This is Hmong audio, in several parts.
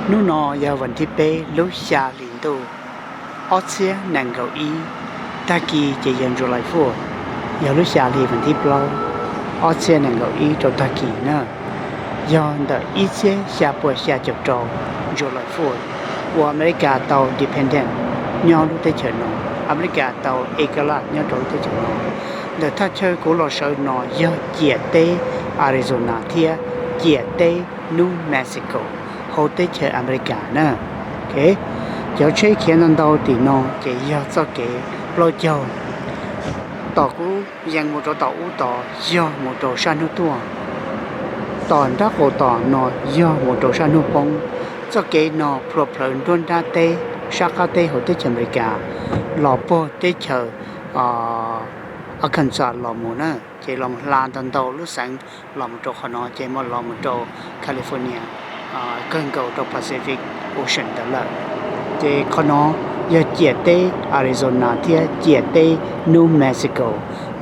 Hnub no yog vas thib peb lub xya hli ntuj ob txhiab nees nkaum ib, tag kis ces yog July fourth, yog lub xya hli vas thib plaub ob txhiab nees nkaum ib rau tag kis na. Yog ntawm ib txhiab xya puas xya caum rau July fourth uas Amelikas tau independent nyob lub teb chaws no, Amelikas tau ib ka laj nyob rau lub teb chaws no. Ntawm thaj chaw kuv los sawv no yog ciam teb Arizona thiab ciam teb New Mexico hauv teb chaws Amelikas na. Cov tsheb khiav ntau ntau tim no ces yog txoj kev plaub caug. Tom kuv yees mus rau tom ub tod yog mus rau sab hnub tuaj, tom nrab qaum tom no yog mus rau sab hnub poob. Txoj kev no plhuav plhawv nruab nrab teb sab qab teb hauv teb chaws Amelikas los puag teb chaws Arkansas los mus na, ces los hla ntau ntau lub xeev los mus rau qhov no ces mam los mus rau California, kawg nkaus rau Pacific Ocean ntawd lawm. Ces qhov no yog ciam teb Arizona thiab ciam teb New Mexico.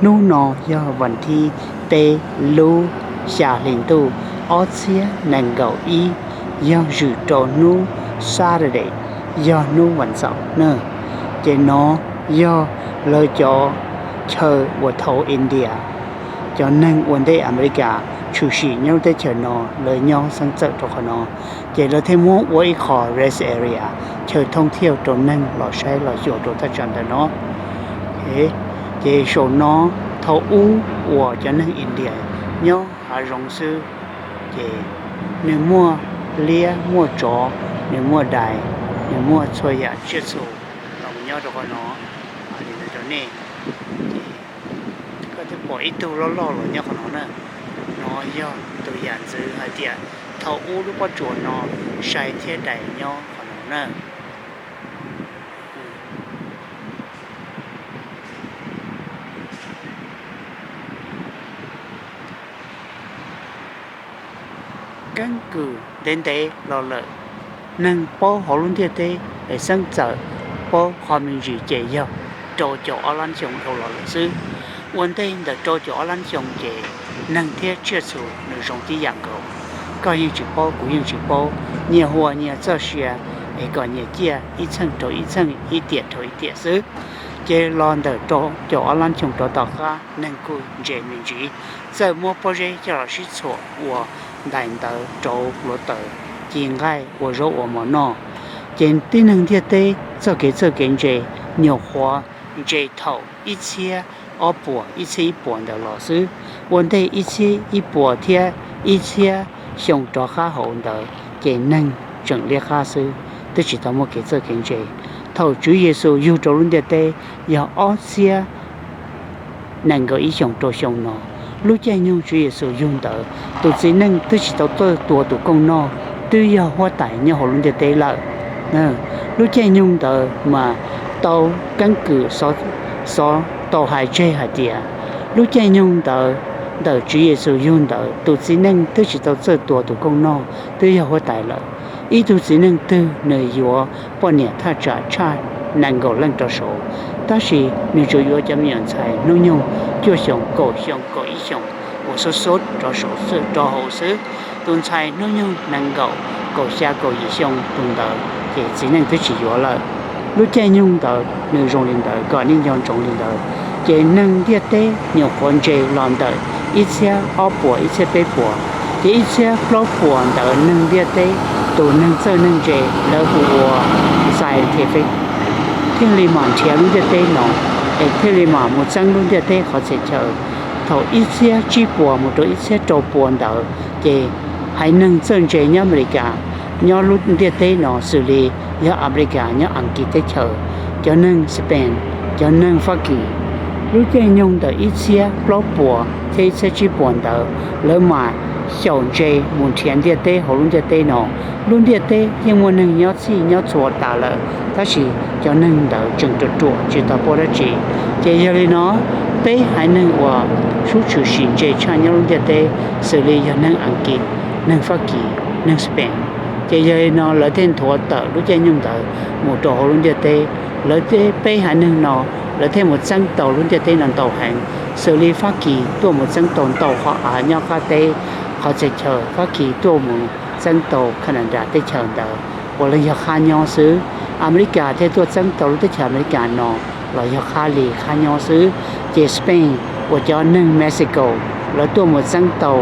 Hnub no yog vas thib peb lub xya hli ntuj ob txhiab nees nkaum ib, yog zwm rau hnub Saturday, yog hnub vas xaum na. Ces no yog lawv cov chaw uas thaum India cov neeg ua ntej Amelikas tshwm sim nyob lub teb chaws no, lawv nyob xeeb txawm rau qhov no, ces lawv thiaj muab ua ib qho rest area, chaw thoob thiaj rau neeg los saib los xyuas rau thaj tsam ntawm no. Ces saum no thaum ub uas cov neeg India nyob hav zoov xwb, ces nws muaj liab muaj tsov, nws muaj dais, nws muaj txhua yam tsiaj txhu los nyob rau qhov no li ntawd rau nej. Koj twb pom ib tug loj loj los nyob qhov no na. No yog tus yam ntxwv hais tias thaum ub lub pob tsuas no sai thiab dais nyob qhov no na. Keeb kwm ntev ntev los lawm, neeg paub hauv lub ntiaj teb es xeeb txawm paub qhov me ntsis ces yog rau caum ob lab xyoo dhau los lawm xwb. Ua ntej ntawm rau caum ob lab xyoo ces neeg thiab tsiaj txhu nws zoo tib yam nkaus. Koj yeej tsis paub, kuv yeej tsis paub, nyias hua nyias txoj sia es kom nyias ciaj ib txheej rau ib txheej, ib tiam rau ib tiam xwb. Ces los ntawm rau caum ob lab xyoo rov tom qab neeg kuj ntse me ntsis, txawj muab pob zeb coj los sib txhuam ua ntais ntawv rauv hluav taws, ci nqaij ua zaub ua mov noj. Ces tib neeg ntiaj teb txoj kev txawj kev ntse nyuam qhuav ntse thaum ib txhiab ob puas, ib txhiab ib puas ntawd los xwb. Ua ntej ib txhiab ib puas thiab ib txhiab xyoo rov qab hauv ntawd ces neeg tseem liab qab xwb, twb tsis tau muaj kev txawj kev ntse. Thaum Tswv Yexus yug rau lub ntiaj teb yog ob txhiab nees nkaum ib xyoos rau xyoo no, lub caij nyoog Tswv Yexus yug ntawd tus txiv neej twb tsis tau txawj tua tus kooj noj, twb yog huab tais nyob hauv lub ntiaj teb lawm. Lub caij nyoog ntawd mas tau keeb kwm xov tau hais tseg hais tias lub caij nyoog ntawd, ntawm Tswv Yexus yug ntawd tus txiv neej twb tsis tau txawj tua tus kooj noj, twb yog huab tais lawm. Ib tug txiv neej twg nws yuav poj niam thaj tsam tshaj nees nkaum leej rau saud, tab sis nws tsuas yuav cov me nyuam ntxhais hnub nyoog cuaj xyoos, kaum xyoo, kaum ib xyoos uas xub xub rau saud, rau hauv xwb. Tus ntxhais hnub nyoog nees nkaum, kaum xya, kaum yim xyoo tus ntawd ces txiv neej twb tsis yuav lawm. Lub caij nyoog ntawd nws zoo li ntawd, kom nej nco ntsoov li ntawd. Ces neeg ntiaj teb nyuam qhuav ntse los ntawm ib txhiab ob puas, ib txhiab peb puas, ces ib txhiab plaub puas ntawd neeg ntiaj teb tus neeg txawj neeg ntse lawv hu ua scientific thiaj li mam nrhiav lub ntiaj teb no, es thiaj li mam mus txeeb lub ntiaj teb qhov txhia chaw. Thaum ib txhiab tsib puas mus rau ib txhiab rau puas ntawd ces haiv neeg txawj ntse nyob Amelikas, nyob lub ntiaj teb no xws li yog Amelikas nyob Askiv teb chaws, cov neeg Spain, cov neeg Fab Kis, lub caij nyoog ntawm ib txhiab plaub puas thiab ib txhiab tsib puas ntawd lawv mam xyaum ntse mus nrhiav ntiaj teb hauv lub ntiaj teb no. Lub ntiaj teb yeej muaj neeg nyob txhij nyob txhua tas lawm, tab sis cov neeg ntawd tseem ruam ruam tsis tau paub dab tsi. Ces yog li no, peb haiv neeg uas sub tshwm sim ntse tshaj nyob lub ntiaj teb xws li yog neeg Askiv, neeg Fab Kis, neeg Spain. Ces yog li no lawv thiaj nthuav tawm lub caij nyoog ntawd mus rau hauv lub ntiaj teb. Lawv peb haiv neeg no lawv thiaj mus txeeb tau lub ntiaj teb no ntau heev, xws li Fab Kis tuaj mus txeeb tau ntau qhov av nyob qab teb, qhov txhia chaw Fab Kis tuaj mus txeeb tau Canada teb chaws ntawd uas lawv yog qhab nyob xwb. Amelikas thiaj tuaj txeeb tau lub teb chaws Amelikas no los yog qhab li qhab nyob xwb. Ces Spain uas cov neeg Mexico lawv tuaj mus txeeb tau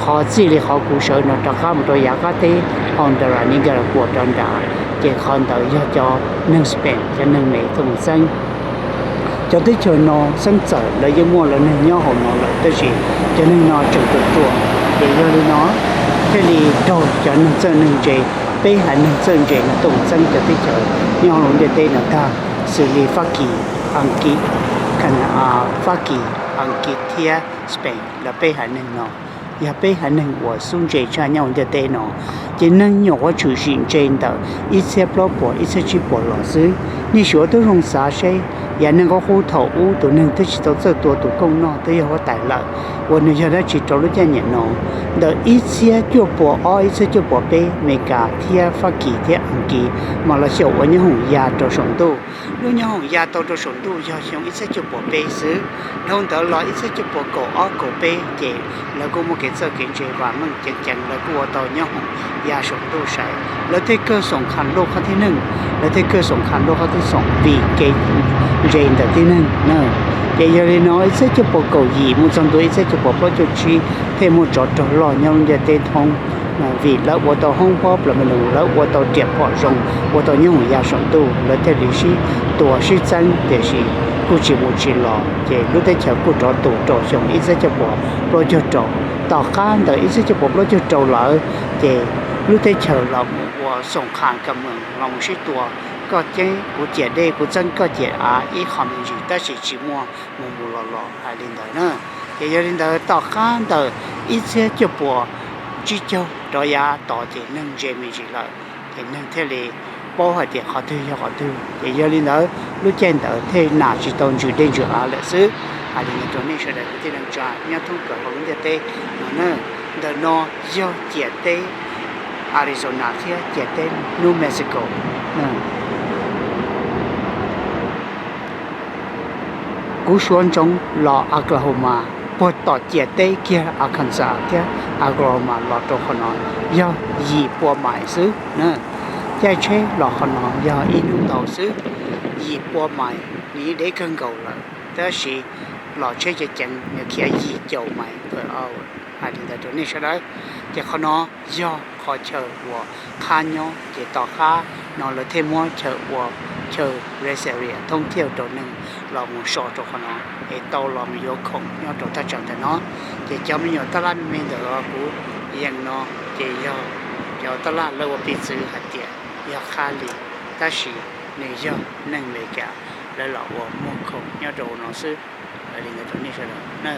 qhov txij li qhov kuv sawv no rov qab mus rau yav qab teb Honduras, Nicaragua rov nrad, ces qhov ntawd yog cov neeg Spain, cov neeg Mev tuaj mus txeeb. Cov teb chaws no xeeb txawm lawv yeej muaj lawv neeg nyob hauv no lawm, tab sis cov neeg no tseem ruam ruam. Ces yog li no thiaj li raug cov neeg txawj neeg ntse, peb haiv neeg txawj ntse no tuaj mus txeeb cov teb chaws nyob hauv lub ntiaj teb no tag, xws li Fab Kis, Askiv, Fab Kis, Askiv thiab Spain, lawv peb haiv neeg no yog peb haiv neeg uas xub ntse tshaj nyob hauv ntiaj teb no. Ces neeg nyuam qhuav tshwm sim ntse ntawm ib txhiab plaub puas ib txhiab tsib puas los xwb. Nej suav tub zoo xav seb, yam neeg qub qub thaum ub tus neeg twb tsis tau txawj tua tus kooj noj twb yog huab tais lawm, uas nws yog dab tsi rau lub caij nyiam no? Ntawm ib txhiab cuaj puas ob ib txhiab cuaj puas peb, Amelikas thiab Fab Kis thiab Askiv mas los xyaum ua nyob hoom ya rau saum ntuj. Lub nyob hoom ya tau rau saum ntuj yog xyoo ib txhiab cuaj puas peb xwb. Dhau ntawd los ib txhiab cuaj puas kaum ob kaum peb ces lawv kuj muaj kev txawj kev ntse vam meej ceev ceev, lawv kuj ua tau nyob hoom ya saum ntuj sai. Lawv thiaj kawg xoom kham luaj qhov thib neeg, lawv thiaj kawg xoom kham luaj qhov thib xoom vim kev ntse ntawm tib neeg na. Ces yog li no ib txhiab cuaj puas kaum yim mus txog ntua ib txhiab cuaj puas plaub caug tsib thiaj muaj tsov rog loj nyob lub ntiaj teb thoob, vim lawv ua tau hoob pob plaws me loos, lawv ua tau riam phom zoo, ua tau nyob hoom ya saum ntuj, lawv thiaj li sib tua sib txeeb, tiam sis kuj tsis mus tsis los, ces lub teb chaws kuj rov tus rau xyoo ib txhiab cuaj puas plaub caug rau. Tom qab ntawm ib txhiab cuaj puas plaub caug rau lawm, ces lub teb chaws los mus ua xoom kham ka mees los mus sib tua, koj ceeb kuv ciam dej, kuv txeeb koj ciam av ib qho me ntsis, tab sis tsis muaj mus mus los los hais li ntawd na. Ces yog li ntawd tom qab ntawm ib txhiab cuaj puas tsib caug rov yav tod ces neeg ntse me ntsis lawm, ces neeg thiaj li paub hais tias qhov twg yog qhov twg. Ces yog li ntawd lub caij ntawd thiaj nam tsis tau ntsws dej ntsws av lawm xwb. Hais li ntawd rau nej sawv daws kwv tij neej tsa nyob thoob plaws hauv lub ntiaj teb no na. Ntawm no yog ciam teb Arizona thiab ciam teb New Mexico. Kuv suav ntsoov los Oklahoma, puag tom ciam teb kiag Arkansas thiab Oklahoma los rau qhov no yog yim pua mais xwb na. Caij tsheb los qhov no yog ib hnub tau xwb, yim pua mais, nws yeej deb kawg nkaus lawm, tab sis los tsheb ceev ceev nws khiav yim caum mais per hour. Hais li ntawd rau nej sawv daws. Ces qhov no yog qhov chaw uas qhab nyob, ces tom qab no lawv thiaj muab chaw ua chaw rest area thoob thiaj rau neeg los mus so rau qhov no es tau los mus yuav khoom nyob rau thaj tsam ntawm no. Ces cov me nyuam tab laj me me ntawm kuv yees no ces yog cov tab laj lawv ua piv txwv hais tias yog qhab li, tab sis nws yog neeg Amelikas lawv los ua muag khoom nyob rau no xwb. Li ntawd rau nej sawv daws na.